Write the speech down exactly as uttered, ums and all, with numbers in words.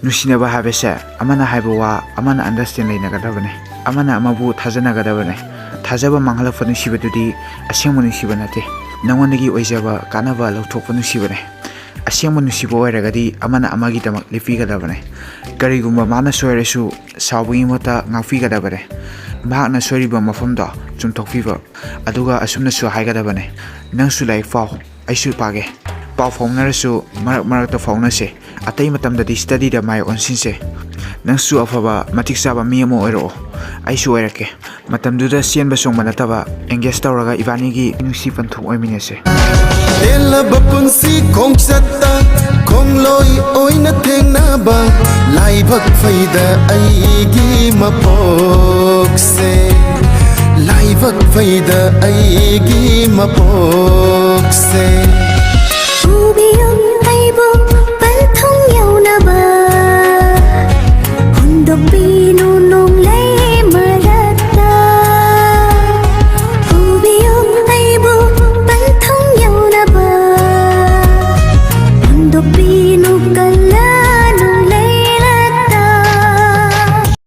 ꯅꯨꯡꯁꯤꯅꯕ ꯍꯥꯏꯕꯁꯦ ꯑꯃꯅ ꯍꯥꯏꯕ ꯋꯥ ꯑꯃꯅ ꯑꯟꯗꯔꯁꯇꯦꯟ ꯂꯩꯅꯒꯗꯕꯅꯦ꯫ ꯑꯃꯅ ꯑꯃꯕꯨ ꯊꯥꯖꯅꯒꯗꯕꯅꯦ꯫ ꯊꯥꯖꯕ ꯃꯥꯡꯍꯜꯂꯛꯄ ꯅꯨꯡꯁꯤꯕꯗꯨꯗꯤ ꯑꯁꯦꯡꯕ ꯅꯨꯡꯁꯤꯕ ꯅꯠꯇꯦ꯫ ꯅꯉꯣꯟꯗꯒꯤ ꯑꯣꯏꯖꯕ ꯀꯥꯟꯅꯕ ꯂꯧꯊꯣꯛꯄ ꯅꯨꯡꯁꯤꯕꯅꯦ꯫ ꯑꯁꯦꯡꯕ ꯅꯨꯡꯁꯤꯕ ꯑꯣꯏꯔꯒꯗꯤ ꯑꯃꯅ ꯑꯃꯒꯤꯗꯃꯛ ꯂꯦꯞꯄꯤꯒꯗꯕꯅꯦ꯫ ꯀꯔꯤꯒꯨꯝꯕ ꯃꯥꯅ ꯁꯣꯏꯔꯁꯨ ꯁꯥꯎꯕꯒꯤ ꯃꯍꯨꯠꯇ ꯉꯥꯛꯄꯤꯒꯗꯕꯅꯦ꯫ ꯃꯍꯥꯛꯅ ꯁꯣꯏꯔꯤꯕ ꯃꯐꯝꯗꯣ ꯆꯨꯝꯊꯣꯛꯄꯤꯕ꯫ ꯑꯗꯨꯒ ꯑꯁꯨꯝꯅꯁꯨ ꯍꯥꯏꯒꯗꯕꯅꯦ, "ꯅꯪꯁꯨ ꯂꯥꯏꯔꯤꯛ ꯄꯥꯎ, ꯑꯩꯁꯨ ꯄꯥꯒꯦ꯫ ꯄꯥꯎ ꯐꯥꯎꯅꯔꯁꯨ ꯃꯔꯛ ꯃꯔꯛꯇ ꯐꯥꯎꯅꯁꯦ꯫ ꯑꯇꯩ ꯃꯇꯝꯗꯗꯤ ꯁ꯭ꯇꯗꯤꯗ ꯃꯥꯏ ꯑꯣꯟꯁꯤꯟꯁꯦ꯫ ꯅꯪꯁꯨ ꯑꯐꯕ ꯃꯇꯤꯛ ꯆꯥꯕ ꯃꯤ ꯑꯃ ꯑꯣꯏꯔꯛꯑꯣ, ꯑꯩꯁꯨ ꯑꯣꯏꯔꯛꯀꯦ꯫ ꯃꯇꯝꯗꯨꯗ ꯆꯦꯟꯕ ꯆꯣꯡꯕ ꯅꯠꯇꯕ ꯑꯦꯡꯒꯦꯖ ꯇꯧꯔꯒ ꯏꯕꯥꯅꯤꯒꯤ ꯅꯨꯡꯁꯤ ꯄꯟꯊꯨꯡ ꯑꯣꯏꯃꯤꯟꯅꯁꯦ"꯫ ꯇꯦꯜꯂꯕ ꯄꯨꯟꯁꯤ ꯈꯣꯡꯆꯠꯇ ꯈꯣꯡꯂꯣꯏ ꯑꯣꯏꯅ ꯊꯦꯡꯅꯕ ꯂꯥꯏꯕꯛ ꯐꯩꯗ ꯑꯩꯒꯤ ꯃꯄꯣꯛꯁꯦ꯫ ꯂꯥꯏꯕꯛ ꯐꯩꯗ ꯑꯩꯒꯤ ꯃꯄꯣꯛꯁꯦ꯫ ꯄꯨꯕꯤꯌꯨ ꯑꯩꯕꯨ ꯄꯟꯊꯨꯡ ꯌꯧꯅꯕ꯫ ꯍꯨꯟꯗꯣꯛꯄꯤꯅꯨ ꯅꯣꯡꯂꯩ ꯃꯔꯛꯇ꯫ ꯄꯨꯕꯤꯌꯨ ꯑꯩꯕꯨ ꯄꯟꯊꯨꯡ ꯌꯧꯅꯕ꯫ ꯍꯨꯟꯗꯣꯛꯄꯤꯅꯨ ꯀꯜ